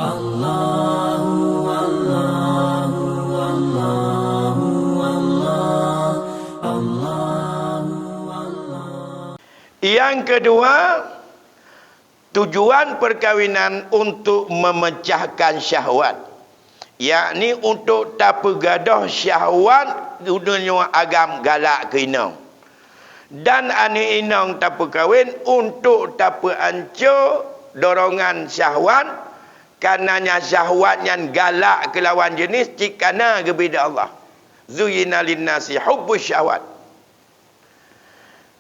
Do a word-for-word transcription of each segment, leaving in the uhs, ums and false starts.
Allahu, Allahu, Allahu, Allah, Allahu, Allah. Nyang keudua, tujuan perkawinan untuk memecahkan syahwat, yakni untuk tapeugadôh syahwat geutanyoe agam galak keu inong. Dan aneuk inong tapeukawen untuk tapeuanco dorongan syahwat, kareuna syahwat nyan galak keu lawan jeunèh cit kana geubri lé Allah. Zuyyina linnasi hubbus syahwat.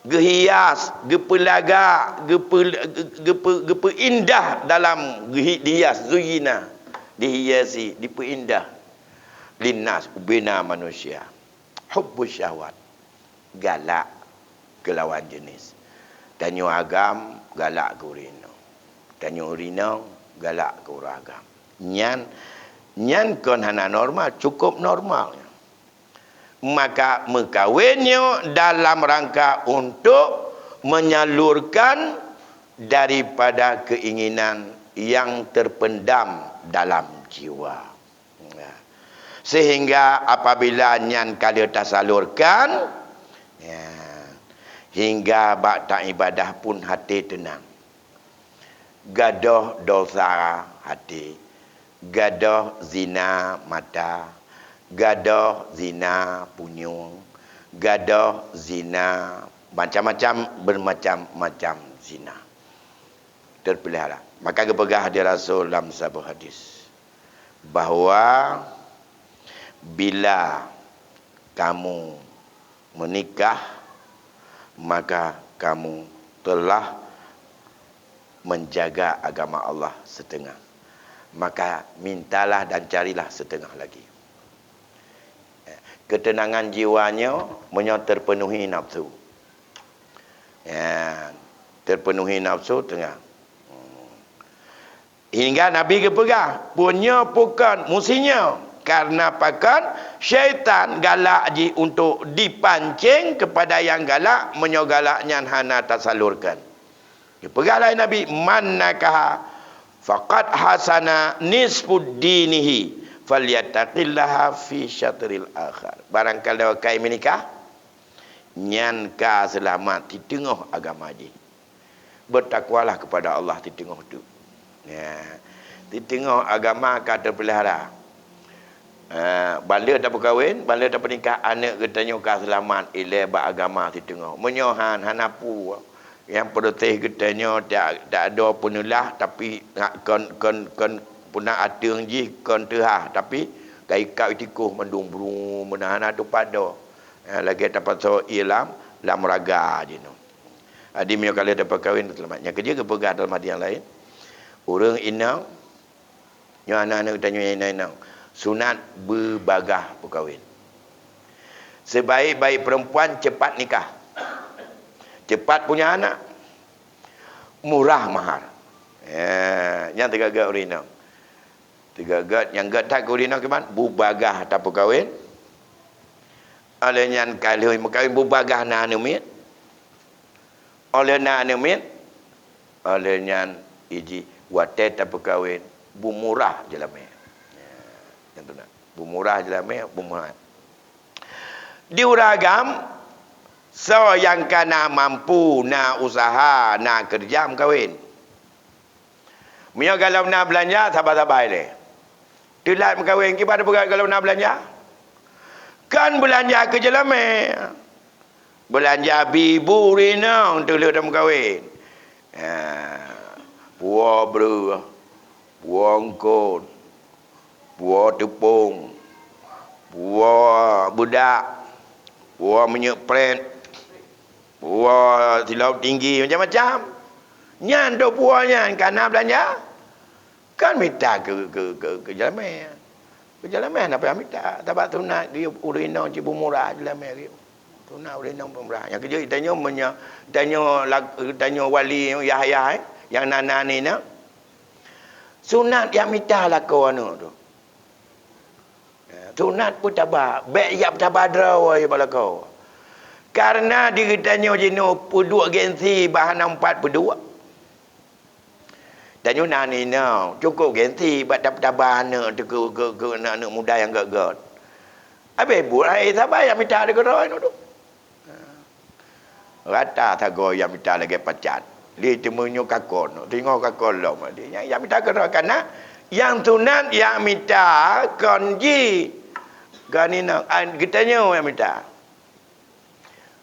Geuhias, geupeulagak, geupeu-, geupeu-, geupeuindah dalam geuhi-, dihias, zuyyina, dihiasi, dipeuindah. Linnas, ubena manusia. Hubbus syahwat. Galak keu lawan jeunèh. Tanyoe agam galak keu ureueng inong. Tanyoe ureueng inong galak keu ureueng agam. Nyan, nyan kon hana normal, cukup normal. Maka meukawen nyoe dalam rangka untuk menyalurkan daripada keinginan yang terpendam dalam jiwa. Nah, sehingga apabila nyan ka lheueh tasalurkan, ya, hingga bak taibadah pun hati tenang. Gadôh dosa hati, gadôh zina mata, gadôh zina punyueng, gadôh zina macam-macam, bermacam-macam zina. Terpelihara. Maka geupeugah di Rasul lam saboh hadis, bahwa bila kamu menikah, maka kamu telah menjaga agama Allah setengah. Maka mintalah dan carilah setengah lagi. Ketenangan jiwa nyoe meunyoe terpenuhi nafsu. Ya, terpenuhi nafsu tengah. Hmm. Hingga Nabi geupeugah, "Peue nyoe bukon musi nyoe." Kareuna pakon? Syaitan galak jih untuk dipancing kepada nyang galak, meunyoe galak nyan hana tasalurkan. Geupeugah lé Nabi, "Man nakaha faqad hasana nisfud dinihi, falyattaqillaha fi syatril akhar." Barangkadoe ka meunikah, nyan ka seulamat siteungoh agama jih. Beutakwalah kepada Allah siteungoh teuk. Ya. Siteungoh agama ka teupeulihara. Ha, ban lheueh tapeukawen, ban lheueh tapeunikah, aneuk geutanyoe ka seulamat ilée bak agama siteungoh. Meunyoe han, hana peue. Nyang peureuteh geutanyoe tak, tak ado peuneulah, tapi kon, kon, kon puna ateueng jih kon teuhah, tapi ka ikab tikoh mandum bru meunan hana teupat do. Ha, lagée tapasoe ié lam, lam raga jinoe. Jadi meunyoe ka lheueh tapeukawen, seulamat. Nyang keujeuet geupeugah dalam hadis nyang laén, ureuëng inong, nyoe hana aneuk tanyoe inong-inong, sunat beubagaih peukawen. Sebaik-baik perempuan cepat nikah, cepat punya anak, murah mahar. Ya, nyang teuga-ga ureuëng inong. Teuga-ga nyang gét that keu ureuëng inong kiban, beubagaih tapeukawen. Óh lheueh nyan ka lheueh meukawen beubagaih na aneuk miet. Óh lheueh na aneuk miet, óh lheueh nyan iji watée tapeukawen beumurah jeulamé. Ya, nyan tu na. Beumurah jeulamé, beumurah. Di ureuëng agam, soe nyang ka na mampu, na useuha, na keureuja meukawen. Meunyoe gohlom na beulanja, saba-saba ilée. Teulat meukawen, kiban peugah gohlom na beulanja? Kan beulanja keu jeulamé. Beulanja bi bu rinong teulheueh tameukawen. Ha, puwoe breueh, puwoe eungkot, puwoe teupông, puwoe beudak, puwoe minyeuk prét, puwoe silau tinggi, macam-macam. Nyan dok puwoe nyan ka na beulanja. Kan mita keu, keu, keu, keu jeulamé. Keu jeulamé hana payah mita. Sabab sunat di ureuëng inong cit beumurah jeulamé. Sunat ureuëng inong beumurah. Nyang keujeuet tanyoe meunyoe, tanyoe lak-, tanyoe wali yah-yah, eh, nyang na, na ni na. Sunat nyang mita lakoe aneuk tu. Sunat peutaba, bék jak peutaba droe bak lakoe. Kareuna di geutanyoe jinoe peuduek gengsi bah hana meupat peuduek. Tanyoe na inong, cukup gengsi bak tab-, taba aneuk teuh keu, keu, keu aneuk-aneuk muda nyang gét-gét. Habéh buet hai saban nyang mita teuh keudroe nyoe tu. Rata sagoe nyang mita lagée pacat. Lé teumé nyoe kakon, singoh kakon lom. Nyang, nyang mita keudroe kana, nyang sunat nyang mita kon jih. Kon inong, an geutanyoe nyang mita.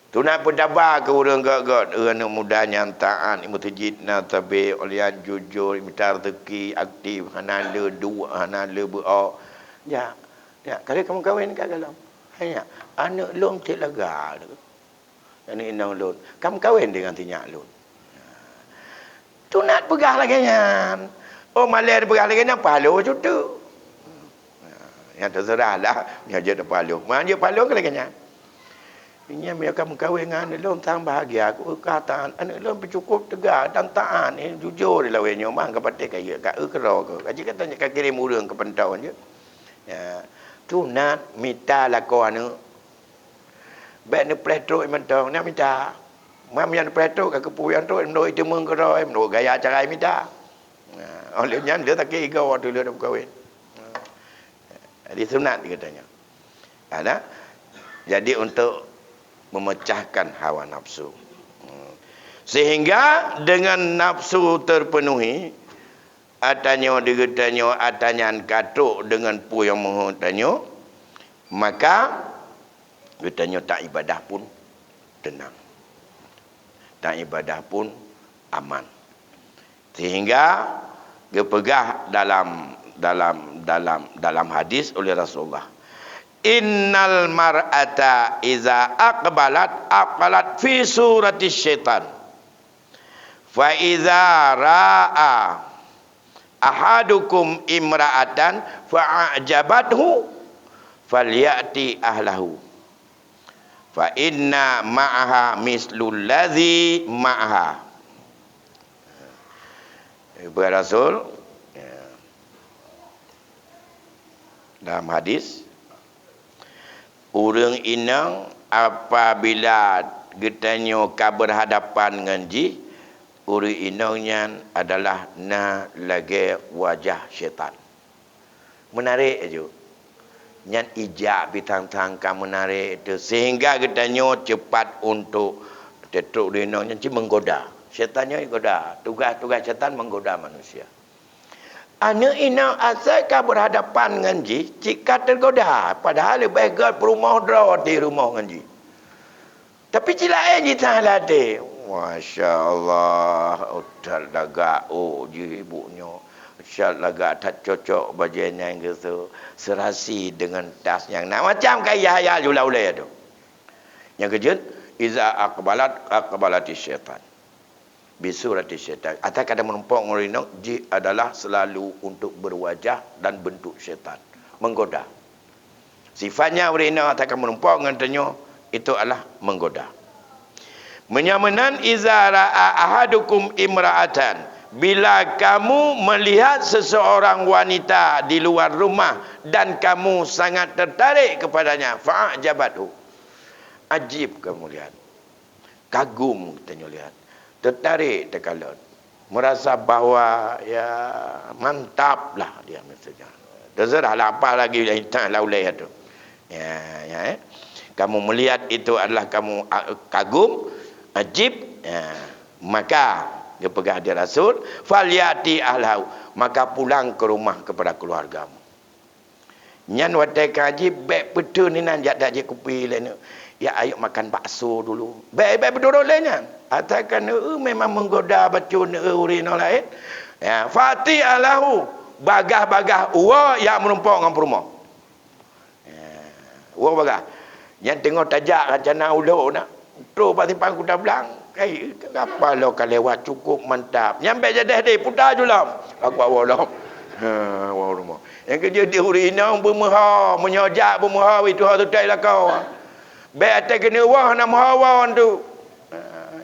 Sunat peutaba keu ureuëng gét-gét, ureuëng aneuk muda nyang taát, meuseujid na sabe, ulian jujur, mita rezeki, aktif, hana le duek, hana le beuok. Ya, ya, kali kamoe kawen ka galom. Hanya, aneuk lôn cit laga. Aneuk inong lôn, kamoe kawen dengan si nyak lôn. Sunat peugah lagée nyan. Oh, malée peugah lagée nyan, palo cutu. Nyang teuseurah lah, nyoe jeuet palo. Man jeuet palo ke lagée nyan. Nyan meunyoe ka meukawen ngon aneuk lôn, sang bahagia, ku ka taát. Aneuk lôn peucukôp teuga dan taát, eh, jujur di lawée nyoe, mang ka patéh kayée, ka eu keudroe keu. Ka jeuet ka tanyong ka kirém ureuëng keu peuntoe jeuet. Ya. Sunat mita lakoe aneuk. Bék neupreh trok mantong, na mita. Mam nyang neupreh trok ka keupeue nyang trok, meunurot iteumé keudroe, meunurot gaya cara mita. Nah, oleh nyan dia sakét igoe watée lheueh meukawen. Nah. Jadi sunat geutanyoe. Ada. Jadi untuk memecahkan hawa nafsu. Hmm. Sehingga dengan nafsu terpenuhi, atanyoe di geutanyoe atanyan ka trok dengan peue nyang meuheuet tanyoe, maka geutanyoe tak ibadah pun tenang. Tak ibadah pun aman. Sehingga geupeugah dalam, dalam, dalam, dalam hadis oleh Rasulullah, "Innal mar'ata iza aqbalat, aqbalat fi surati syaitan. Fa iza ra'a ahadukum imra'atan fa a'jabathu, falyati ahlahu. Fa inna ma'aha mislul ladzi ma'aha." Bukan Rasul, ya. Dalam hadis, ureuëng inong apabila geutanyoe ka berhadapan ngon jih, ureuëng inong nyan adalah na lagée wajah syaitan. Meunarek aju. Nyan ijak pih sang-sang ka meunarek teuh, sehingga geutanyoe cepat untuk teutrok di inong nyan cit menggoda. Syaitan nyoe goda. Tugaih-tugaih syaitan menggoda manusia. Aneuk inong asai ka berhadapan ngon jih, cit ka teugoda, padahai leubeh gét peurumoh droe di rumoh ngon jih. Tapi cit laén jitang lam até. Masya Allah, ustaz lagak, oh, jih ibu nyoe. Ustaz lagak that cocok bajée nyang geutu, serasi dengan tas nyang na. Macam ka yah-yah jula ulée tu. Nyang keujeuet, iza aqbalat, aqbalati syaitan. Bisurati syaitan. Ata kada meureumpok ngon inong, jih adalah selalu untuk berwajah dan bentuk syaitan. Menggoda. Sifatnya ureuëng inong ata ka meureumpok ngon tanyoe, itu adalah menggoda. Meunyoe meunan, iza ra'a ahadukum imra'atan, bila kamu melihat seseorang wanita di luar rumah dan kamu sangat tertarik kepadanya, fa'jabathu. Ajib kamu lihat. Kagum tanyoe lihat, teutarek teukalon, meurasa bahwa, ya, mantap lah dia maksudnya. Teuseurah lah apa lagi intan lam ulée tu. Ya, ya, eh. Kamu melihat itu adalah kamu, a, kagum, ajib, ya. Maka geupeugah di Rasul, "Falyati ahlahu," maka pulang ke rumah kepada keluargamu. Nyan watée ka jih bék peuteun inan jak tajak kupi lé nyoe. Ya, ayo makan bakso dulu. Bék, bék peuturot lé nyan. Atakan, eh, memang menggoda bacut, eh, ureuëng inong laén. Ya, fa'ti ahlahu, bagah-bagah uroe jak meurumpok ngon peurumoh. Ya, uroe bagah. Nyan teungoh tajak rancana ulok na. Trok bak simpang Kuta Blang, kai, kapal lo ka lewat cukup mantap. Nyang bék jadeh deh, puta ju lom. Aku awak lom. Ha, awak rumoh. Nyang keujeuet di ureuëng inong beumeuho, meunyoe jak beumeuho, itu ho teutai lakoe. Bék até keuneuk woe na meuho woe tu. Ha,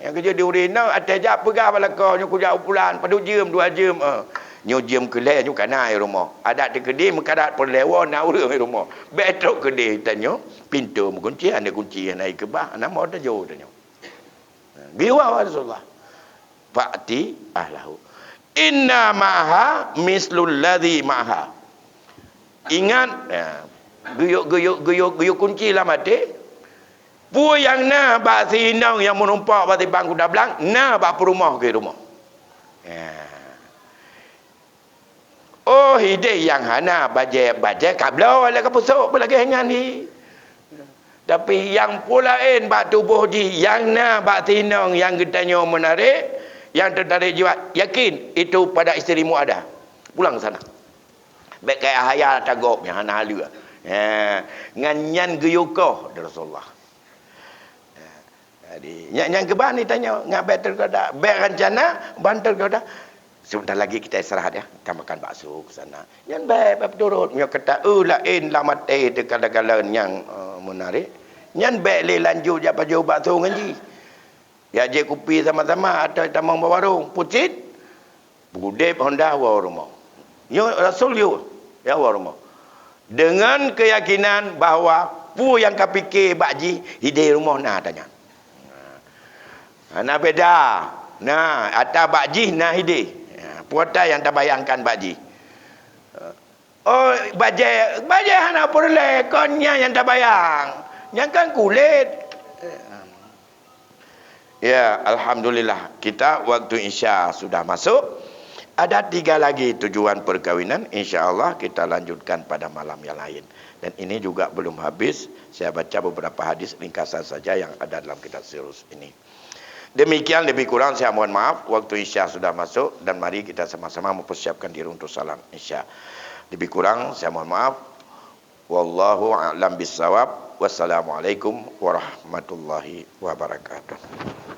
nyang keujeuet di ureuëng inong até jak peugah bak lakoe, nyoe kujak u pulan, padub jeuem, dua jeuem, eh. Nyoe jeuem keu lhée, nyoe kana i rumoh. Adat teukeudi meukadat peureulée woe na ureuëng i rumoh. Bék trok keudeh tanyoe, pintoe meukunci, hana kunci, hana ikeubah, hana mo tajo tanyoe. Geuiwa Rasulullah. Fa'ti ahlahu. Inna ma'aha mislul ladzi ma'aha. Ingat, ya, geuyue, geuyue, geuyue, geuyue kunci lam até. Peue nyang na bak si inong nyang meurumpok bak si bang kuda blang, na bak peurumoh keu rumoh. Ya. Oh, hideh nyang hana bajée, bajée ka bloe lé ka pusok, peue lagée nyan hi. Tapi nyang peue laén bak tuboh jih, nyang na bak si inong nyang geutanyoe meunarek, nyang teutarek jiwat, yakin itu pada isterimu ada. Pulang sana. Bék kaya hayal tagok nyang hana haleue. Ha, ngan nyan geuyue koh di Rasulullah. Jadi, nyang, nyang keuban ni tanyoe, ngat bék tergoda, bék rencana, ban tergoda. Sebentar lagi kita istirahat ya, kita makan bakso ke sana. Nyan bék, bék turot. Meunyoe kata, "Eh, laén lam até teuka-teuka nyang, eh, meunarek." Nyan bék lé lanjut jak pajoh bakso ngon jih. Ya jép kupi sama-sama atau tamong bak warong. Pucit, Udeb honda woe rumoh. Nyoe Rasul yue, ya woe rumoh. Deungon keuyakinan bahwa peue nyang ka pike bak jih, hideh rumoh na tanyan. Hana beda. Na, ata bak jih na hideh. Ya, peue ata nyang tabayangkan bak jih. Oh, bajée, bajée hana peureulée, kon nyan nyang tabayang. Nyan kan kulét. Ya, alhamdulillah. Kita waktu Isya sudah masuk. Ada tiga lagi tujuan perkawinan. Insya Allah kita lanjutkan pada malam yang lain. Dan ini juga belum habis. Saya baca beberapa hadis ringkasan saja yang ada dalam kitab Sirus ini. Demikian, lebih kurang saya mohon maaf. Waktu Isya sudah masuk dan mari kita sama-sama mempersiapkan diri untuk salam Isya. Lebih kurang saya mohon maaf. Wallahu a'lam bissawab. Wassalamualaikum warahmatullahi wabarakatuh.